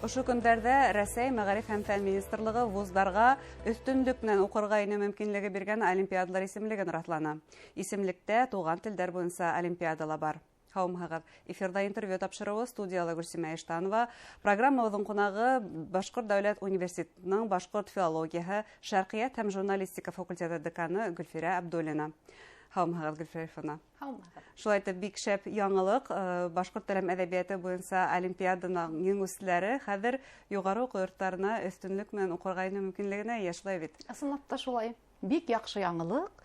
Ошо көндәрҙә Рәсәй Мәғариф һәм фән министрлығы вуздарға өҫтөнлөк менән уҡырға инеү мөмкинлеге биргән олимпиадалар исемлеген раҫланы. Исемлектә туған телдәр буйынса олимпиада ла бар. Һаумыһығыҙ! Эфирҙа интервью тапшырыуы, студияла Гөлсимә Иштанова. Программабыҙҙың ҡунағы Башҡорт дәүләт университетының башҡорт филологияһы, шәрҡиәт һәм журналистика факультеты деканы Гөлфирә Абдуллина. Һаумыһығыҙ, Гөлфирә Ильфовна. Һаумыһығыҙ. Шулай итеп, бик шәп яңылыҡ, башҡорт теле һәм әҙәбиәте буйынса олимпиаданың еңеүселәре хәҙер юғары уҡыу йорттарына өҫтөнлөк менән уҡырға инеү мөмкинлегенә эйә, шулай бит? Ысынлап та шулай. Бик яҡшы яңылыҡ.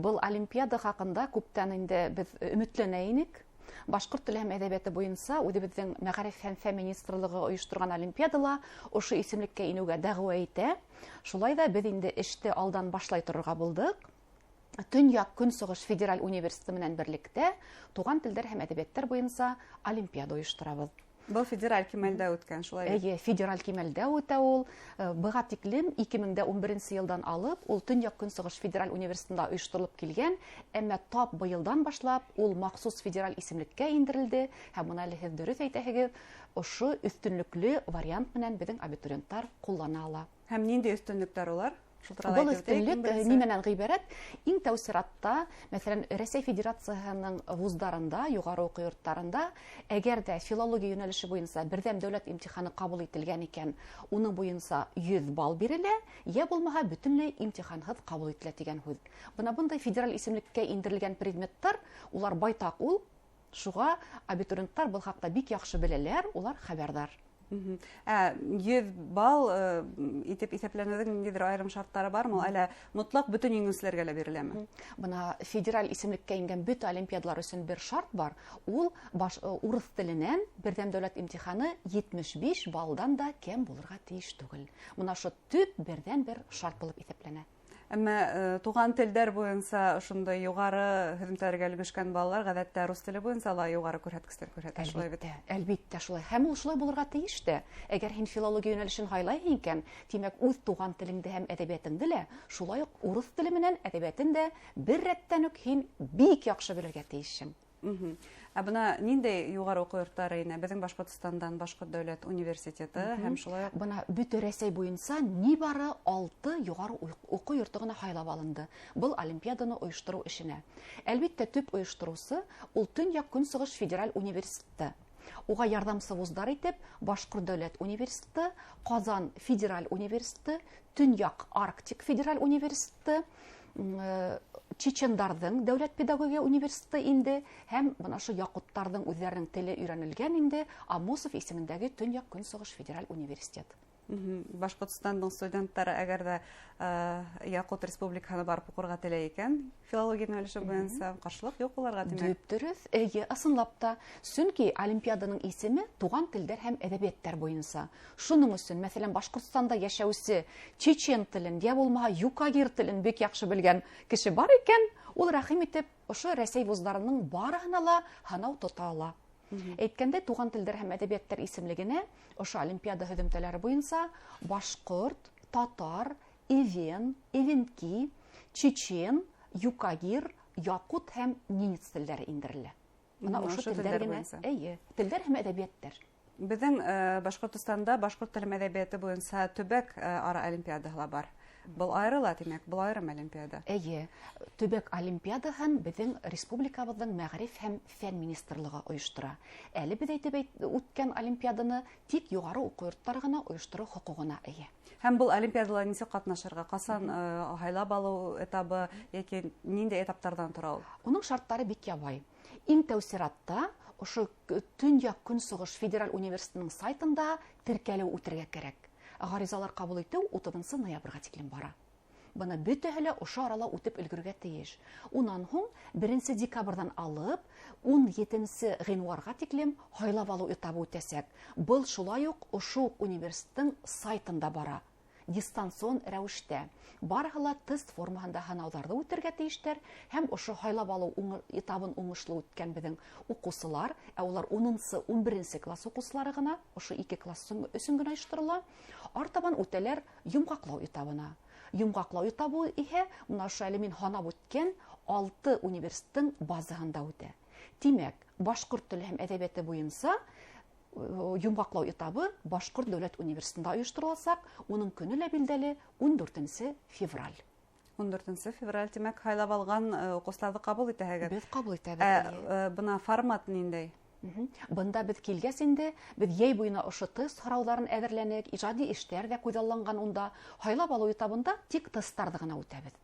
Был олимпиада хаҡында күптән инде беҙ өмөтләнә инек. Башҡорт теле һәм әҙәбиәте буйынса үҙебеҙҙең Мәғариф һәм фән министрлығы ойошторған олимпиадала ошо исемлеккә инеүгә дәғүә итә. Шулай ҙа беҙ инде эште алдан башлай торорға булдыҡ. Төньяҡ Көнсығыш федераль университеты менән берлектә туған телдәр һәм әҙәбиәттәр буйынса олимпиада ойошторабыҙ. Был федераль кимәлдә үткән, шулай бит? Эйе, федераль кимәлдә үтә ул. Быға тиклем ике мең дә ун беренсе йылдан алып, ул Төньяҡ Көнсығыш федераль университетында ойошторолоп килгән, әммә тап быйылдан башлап ул махсус федераль исемлеккә индерелде. Һәм бына әле һеҙ дөрөҫ әйтәһегеҙ, ошо өҫтөнлөклө вариант менән беҙҙең абитуриенттар ҡуллана ала. Һәм ниндәй өҫтөнлөктәр улар? Шул турала Был әйтеп үтәйек, өҫтөнлөк, иң беренсе. нимәнән ғибәрәт? Иң тәү сиратта, мәҫәлән, Рәсәй Федерацияһының вуздарында, юғары уҡыу йорттарында, әгәр ҙә филология йүнәлеше буйынса берҙәм дәүләт имтиханы ҡабул ителгән икән, уның буйынса 100 балл бирелә, йә булмаһа бөтөнләй имтиханһыҙ ҡабул ителә тигән һүҙ. Бына бындай федераль исемлеккә индерелгән предметтар, улар байтаҡ ул. Шуға абитуриенттар был хаҡта бик яҡшы беләләр, улар хәбәрҙар. 100 балл итеп иҫәпләнеүҙең ниндәйҙер айырым шарттары бармы? Ул әллә мотлаҡ бөтөн еңеүселәргә лә биреләме? Бына федераль исемлеккә ингән бөтә олимпиадалар өсөн бер шарт бар. Ул урыҫ теленән берҙәм дәүләт имтиханы 75 баллдан да кәм булырға тейеш түгел. Бына ошо төп берҙән-бер шарт булып иҫәпләнә. Әммә туған телдәр буйынса ошондай юғары һөҙөмтәләргә өлгәшкән балалар ғәҙәттә рус теле буйынса ла юғары күрһәткестәр күрһәтә, шулай бит? Әлбиттә, әлбиттә шулай. Һәм ул шулай булырға тейеш тә. Әгәр һин филология йүнәлешен һайлайһың икән, тимәк, үҙ туған телеңде һәм әҙәбиәтеңде лә, шулай уҡ урыҫ теле менән әҙәбиәтен дә бер рәттән үк һин бик яҡшы белергә тейешһең. Ә бына ниндәй юғары уҡыу йорттары инә? Беҙҙең Башҡортостандан Башҡорт дәүләт университеты һәм шулай уҡ Бына бөтә Рәсәй буйынса ни бары 6 юғары уҡыу йорто ғына һайлап алынды был олимпиаданы ойоштороу эшенә. Әлбиттә, төп ойоштороусы ул Төньяҡ Көнсығыш федераль университеты. Уға ярҙамсы вуздар итеп Башҡорт дәүләт университеты, Ҡазан федераль университеты, Төньяҡ Арктик федераль университеты, Чечендарҙың дәүләт педагогия университеты инде һәм бына ошо яҡуттарҙың үҙҙәренең теле өйрәнелгән инде Амосов исемендәге Төньяҡ Көнсығыш федераль университет. Башҡортостандың студенттары әгәр ҙә Яҡут республикаһына барып уҡырға теләй икән, филология йүнәлеше буйынса ҡаршылыҡ юҡ уларға, тимәк? Дөп-дөрөҫ, эйе, ысынлап та. Сөнки олимпиаданың исеме туған телдәр һәм әҙәбиәттәр буйынса. Шуның өсөн, мәҫәлән, Башҡортостанда йәшәүсе чечен телен, йә булмаһа юкагир телен бик яҡшы белгән кеше бар икән, ул рәхим итеп ошо Рәсәй вуздарының барыһына ла һынау тота ала. Әйткәндәй, туған телдәр һәм әҙәбиәттәр исемлегенә ошо олимпиада һөҙөмтәләре буйынса башҡорт, татар, эвен, эвенки, чечен, юкагир, яҡут һәм ненец телдәре индерелә. Бына ошо Ошо телдәр телдәр генә. буйынса. Эйе, телдәр һәм әҙәбиәттәр. Беҙҙең Башҡортостанда башҡорт теле һәм әҙәбиәте буйынса төбәк ара олимпиадаһы ла бар. Был айырыла, тимәк, был айырым олимпиада. Эйе, төбәк олимпиадаһын беҙҙең республикабыҙҙың Мәғариф һәм фән министрлығы ойоштора. Әле беҙ әйтеп үткән олимпиаданы тик юғары уҡыу йорттары ғына ойоштороу хоҡуғына эйә. Һәм был олимпиадала нисек ҡатнашырға? Ҡасан һайлап алыу этабы йәки ниндәй этаптарҙан тора ул? Уның шарттары бик ябай. Иң тәү сиратта ошо Төньяҡ Көнсығыш федераль университетының сайтында теркәлеү үтергә кәрәк. Ғаризалар ҡабул итеү утыҙынсы ноябргә тиклем бара. Бына бөтәһе лә ошо арала үтеп өлгөргә тейеш. Унан һуң беренсе декабрҙән алып ун етенсе ғинуарға тиклем һайлап алыу этабы үтәсәк. Был шулай уҡ ошо уҡ университеттың сайтында бара. Дистанцион рәүештә. Барыһы ла тест формаһында һынауҙарҙы үтергә тейештәр һәм ошо һайлап алыу этабын уңышлы үткән беҙҙең уҡыусылар, ә улар унынсы, ун беренсе класс уҡыусылары ғына, ошо ике класс өсөн генә ойошторола, артабан үтәләр йомғаҡлау этабына. Йомғаҡлау этабы иһә бына ошо әле мин һанап үткән 6 университеттың базаһында үтә. Тимәк, башҡорт теле һәм әҙәбиәте буйынса Йомғаҡлау этабы Башҡорт дәүләт университетында ойоштороласаҡ. Уның көнө лә билдәле 14 февраль. 14 февраль, тимәк, һайлап алған уҡыусыларҙы ҡабул итәһегеҙ. Беҙ ҡабул итәбеҙ. Бына формат ниндәй? Бында беҙ килгәс инде, беҙ йәй буйына ошо тест һорауҙарын әҙерләнек, ижади эштәр ҙә күҙалланған унда. Һайлап алыу этабында тик тесттарҙы ғына үтәбеҙ.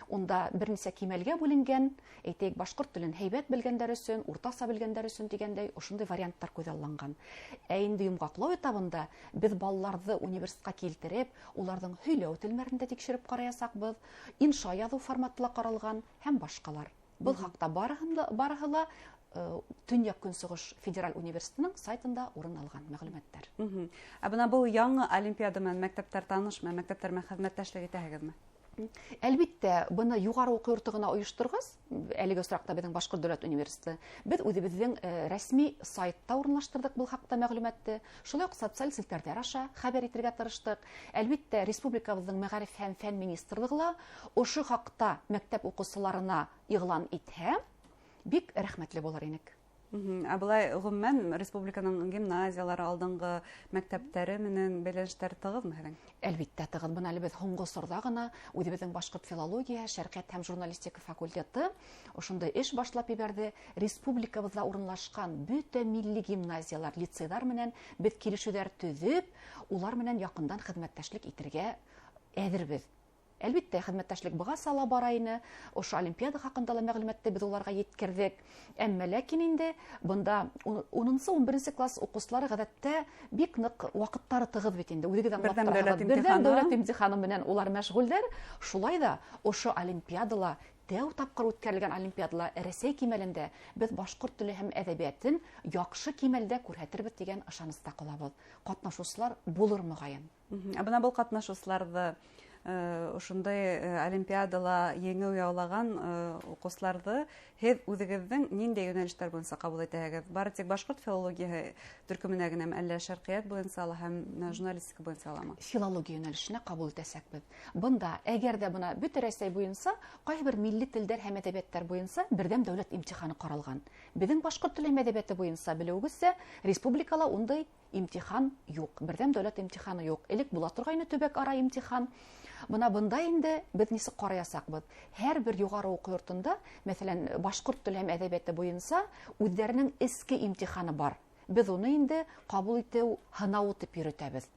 Унда бер нисә кимәлгә бүленгән, әйтәйек, башҡорт телен һәйбәт белгәндәр өсөн, уртаса белгәндәр өсөн тигәндәй, ошондай варианттар күҙалланған. Ә инде йомғаҡлау этабында беҙ балаларҙы университетҡа килтереп, уларҙың һөйләү телмәрен дә тикшереп ҡараясаҡбыҙ, инша яҙыу форматы ла ҡаралған һәм башҡалар. Был хаҡта барыһы ла Төньяҡ-Көнсығыш федераль университетының сайтында урын алған мәғлүмәттәр. Ә бына был яңы олимпиада менән мәктәптәр танышмы, мәктәптәр менән хеҙмәттәшлек итәһегеҙме? Әлбиттә, быны юғары уҡыу йорто ғына ойошторғас, әлеге осраҡта беҙҙең Башҡорт дәүләт университеты, беҙ үҙебеҙҙең рәсми сайтта урынлаштырҙыҡ был хаҡта мәғлүмәтте. Шулай уҡ социаль селтәрҙәр аша хәбәр итергә тырыштыҡ. Әлбиттә, республикабыҙҙың мәғариф һәм фән министрлығы ла ошо хаҡта мәктәп уҡыусыларына иғлан итһә, бик рәхмәтле булыр инек. Ә былай ғөмүмән республиканың гимназиялары, алдынғы мәктәптәре менән бәйләнештәр тығыҙмы һеҙҙең? Әлбиттә тығыҙ. Бына әле беҙ һуңғы осорҙа ғына үҙебеҙҙең башҡорт филология, шәрҡиәт һәм журналистика факультеты ошондай эш башлап ебәрҙе. Республикабыҙҙа урынлашҡан бөтә милли гимназиялар, лицейҙар менән беҙ килешеүҙәр төҙөп, улар менән яҡындан хеҙмәттәшлек итергә әҙербеҙ. Әлбиттә, хеҙмәттәшлек бығаса ла бара ине. Ошо олимпиада хаҡында ла мәғлүмәтте беҙ уларға еткерҙек. Әммә ләкин инде бында унынсы, ун беренсе класс уҡыусылары ғәҙәттә бик ныҡ ваҡыттары тығыҙ бит инде. Үҙегеҙ аңлап Берҙәм тораһығыҙ. дәүләт Берҙәм имтиханы. дәүләт имтиханы менән улар мәшғүлдәр. Шулай ҙа ошо олимпиадала, тәү тапҡыр үткәрелгән олимпиадала Рәсәй кимәлендә беҙ башҡорт теле һәм әҙәбиәтен яҡшы кимәлдә күрһәтербеҙ тигән ышаныста ҡалабыҙ. Ҡатнашыусылар булыр моғайын. Ә бына был ҡатнашыусыларҙы ошондай олимпиадала еңеү яулаған уҡыусыларҙы һеҙ үҙегеҙҙең ниндәй йүнәлештәр буйынса ҡабул итәһегеҙ? Бары тик башҡорт филологияһы төркөмөнә генәме, әллә шәрҡиәт буйынса ла һәм журналистика буйынса ламы? Филология йүнәлешенә ҡабул итәсәкбеҙ. Бында әгәр ҙә бына бөтә Рәсәй буйынса ҡайһы бер милли телдәр һәм әҙәбиәттәр буйынса берҙәм дәүләт имтиханы ҡаралған. Беҙҙең башҡорт теле һәм әҙәбиәте буйынса белеүегеҙсә, республикала ундай имтихан юҡ, берҙәм дәүләт имтиханы юҡ. Элек була торғайны төбәк ара имтихан. Бына бында инде беҙ нисек ҡараясаҡбыҙ? Һәр бер юғары уҡыу йортонда, мәҫәлән, башҡорт теле һәм әҙәбиәте буйынса үҙҙәренең эске имтиханы бар. Беҙ уны инде ҡабул итеү һынауы тип йөрөтәбеҙ.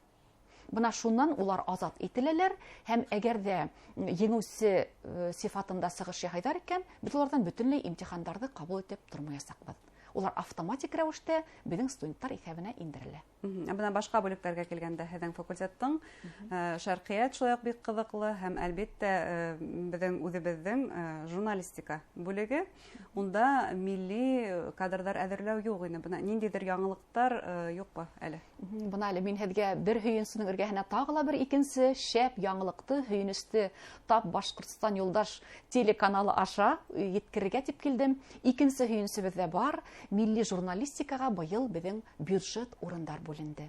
Бына шунан улар азат ителәләр һәм әгәр ҙә еңеүсе сифатында сығыш яһайҙар икән, беҙ уларҙан бөтөнләй имтихандарҙы ҡабул итеп тормаясаҡбыҙ. Улар автоматик рәүештә беҙҙең студенттар иҫәбенә индерелә. Ә бына башҡа бүлектәргә килгәндә, һеҙҙең факультеттың, шәрҡиәт шулай уҡ бик ҡыҙыҡлы һәм әлбиттә, беҙҙең үҙебеҙҙең журналистика бүлеге, унда милли кадрҙар әҙерләү юҡ ине. Бына ниндәйҙер яңылыҡтар юҡмы әле? Бына әле мин һеҙгә бер һөйөнсөнөң эргәһенә тағы ла бер икенсе шәп яңылыҡты, һөйөнөстө тап Башҡортостан юлдаш телеканалы аша еткерергә тип килдем. Икенсе һөйөнсөбөҙ ҙә бар. Милли журналистикаға быйыл беҙҙең бюджет урындар бүленде.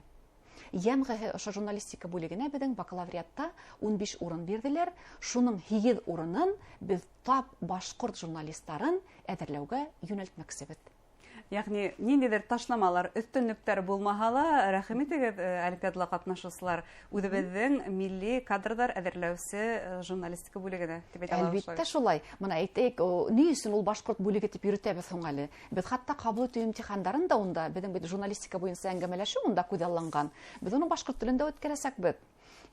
Йәмғеһе ошо журналистика бүлегенә беҙҙең бакалавриатта 15 урын бирҙеләр. Шуның 8 урынын беҙ тап башҡорт журналистарын әҙерләүгә йүнәлтмәксебеҙ. Йәғни ниндәйҙер ташламалар, өҫтөнлөктәр булмаһа ла, рәхим итегеҙ, олимпиадала ҡатнашыусылар, үҙебеҙҙең милли кадрҙар әҙерләүсе журналистика бүлегенә тип әйтә алабыҙ. Әлбиттә шулай. Бына әйтәйек, ни өсөн ул башҡорт бүлеге тип йөрөтәбеҙ һуң әле? Беҙ хатта ҡабул итеү имтихандарын да унда, беҙҙең бит журналистика буйынса әңгәмәләшеү унда күҙалланған. Беҙ уны башҡорт телендә үткәрәсәкбеҙ.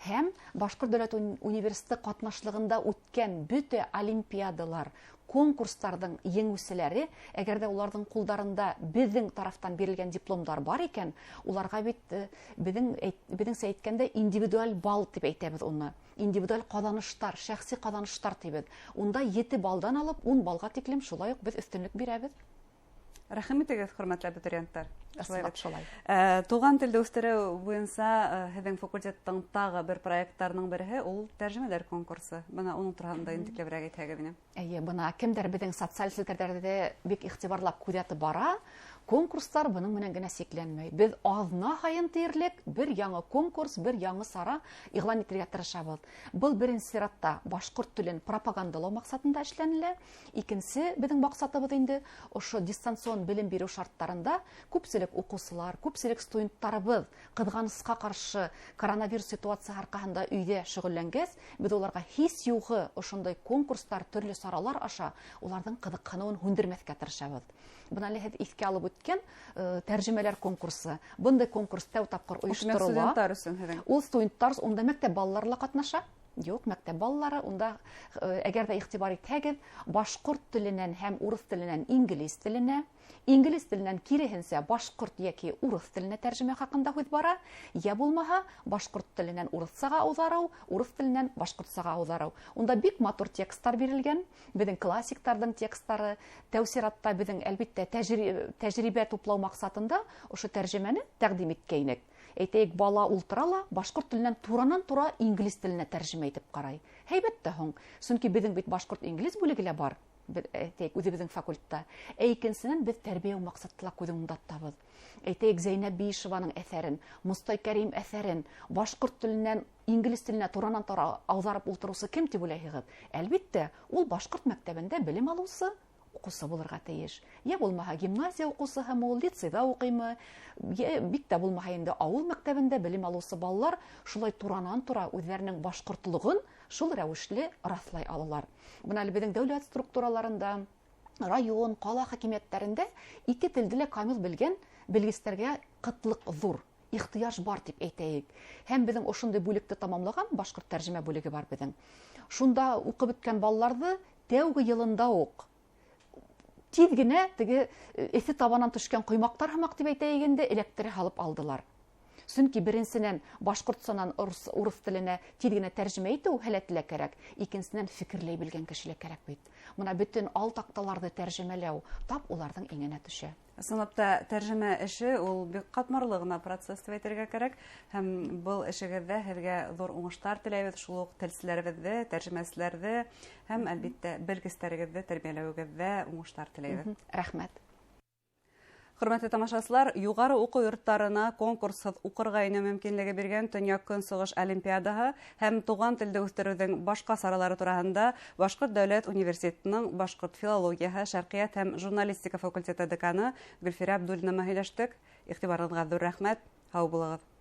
Һәм Башҡорт дәүләт университеты ҡатнашлығында үткән бөтә олимпиадалар, конкурстарҙың еңеүселәре, әгәр ҙә уларҙың ҡулдарында беҙҙең тарафтан бирелгән дипломдар бар икән, уларға бит беҙҙеңсә әйткәндә индивидуаль балл тип әйтәбеҙ уны. Индивидуаль ҡаҙаныштар, шәхси ҡаҙаныштар тибеҙ. Унда 7 балдан алып 10 балға тиклем шулай уҡ беҙ өҫтөнлөк бирәбеҙ. Рәхим итегеҙ, хөрмәтле абитуриенттар. Ысынлап шулай. Туған телде үҫтереү буйынса һеҙҙең факультеттың тағы бер проекттарының береһе ул тәржемәләр конкурсы. Бына уның тураһында ентекләберәк әйтһәгеҙ ине. Эйе, бына кемдәр беҙҙең социаль селтәрҙәрҙе бик иғтибарлап күҙәтеп бара, Конкурстар бының менән генә сикләнмәй. Беҙ аҙна һайын тиерлек бер яңы конкурс, бер яңы сара иғлан итергә тырышабыҙ. Был беренсе сиратта башҡорт телен пропагандалау маҡсатында эшләнелә. Икенсе беҙҙең маҡсатыбыҙ инде ошо дистанцион белем биреү шарттарында күпселек уҡыусылар, күпселек студенттарыбыҙ ҡыҙғанысҡа ҡаршы коронавирус ситуацияһы арҡаһында өйҙә шөғөлләнгәс, беҙ уларға һис юғы ошондай конкурстар, төрлө саралар аша уларҙың ҡыҙыҡһыныуын һүндермәҫкә тырышабыҙ. Бына әле һеҙ иҫкә алып үткән тәржемәләр конкурсы. Бындай конкурс тәү тапҡыр ойошторола. Студенттар өсөн һеҙҙең. Ул студенттар, унда мәктәп балалары ла ҡатнаша. Юҡ, мәктәп балалары унда, әгәр ҙә иғтибар итһәгеҙ, башҡорт теленән һәм урыҫ теленән инглиз теленә, инглиз теленән киреһенсә башҡорт йәки урыҫ теленә тәржемә хаҡында һүҙ бара, йә булмаһа башҡорт теленән урыҫсаға ауҙарыу, урыҫ теленән башҡортсаға ауҙарыу. Унда бик матур тексттар бирелгән, беҙҙең классиктарҙың тексттары, тәү сиратта беҙҙең әлбиттә тәжрибә туплау маҡсатында ошо тәржемәне тәҡдим иткәйнек. Әйтәйек, бала ултыра ла башҡорт теленән туранан-тура инглиз теленә тәржемә итеп ҡарай. Һәйбәт тә һуң, сөнки беҙҙең бит башҡорт-инглиз бүлеге лә бар, беҙ, әйтәйек, үҙебеҙҙең факультетта. Ә икенсенән, беҙ тәрбиә маҡсатты ла күҙ уңында тотабыҙ. Әйтәйек, Зәйнәб Биишеваның әҫәрен, Мостай Кәрим әҫәрен башҡорт теленән инглиз теленә туранан-тура ауҙарып ултырыусы кем тип уйлайһығыҙ? Әлбиттә, ул башҡорт мәктәбендә белем алыусы уҡыусы булырға тейеш. Йә булмаһа гимназия уҡыусыһымы ул, лицейҙа уҡыймы, йә бик тә булмаһа инде ауыл мәктәбендә белем алыусы балалар шулай туранан-тура үҙҙәренең башҡортлоғон шул рәүешле раҫлай алалар. Бына әле беҙҙең дәүләт структураларында, район, ҡала хакимиәттәрендә ике телде лә камил белгән белгестәргә ҡытлыҡ ҙур, ихтыяж бар тип әйтәйек. Һәм беҙҙең ошондай бүлекте тамамлаған башҡорт тәржемә бүлеге бар беҙҙең. Шунда уҡып бөткән балаларҙы тәүге йылында уҡ тиҙ генә теге эҫе табанан төшкән ҡоймаҡтар һымаҡ тип әйтәйек инде, эләктерә һалып алдылар. Сөнки беренсенән башҡортсанан урыҫ теленә тиҙ генә тәржемә итеү һәләте лә кәрәк, икенсенән фекерләй белгән кеше лә кәрәк бит. Бына бөтөн ал таҡталарҙы тәржемәләү тап уларҙың иңенә төшә. Ысынлап та тәржемә эше ул бик ҡатмарлы ғына процесс тип әйтергә кәрәк. Һәм был эшегеҙҙә һеҙгә ҙур уңыштар теләйбеҙ, шул уҡ телселәребеҙҙе, тәржемәселәрҙе һәм әлбиттә белгестәрегеҙҙе тәрбиәләүегеҙҙә уңыштар теләйбеҙ. Рәхмәт. Хөрмәтле тамашасылар, юғары уҡыу йорттарына конкурсһыҙ уҡырға инеү мөмкинлеге биргән Төньяҡ Көнсығыш Олимпиадаһы һәм туған телде үҫтереүҙең башҡа саралары тураһында Башҡорт дәүләт университетының башҡорт филологияһы, шәрҡиәт һәм журналистика факультеты деканы Гөлфирә Абдуллина менән һөйләштек. Иғтибарығыҙға ҙур рәхмәт. Һау булығыҙ.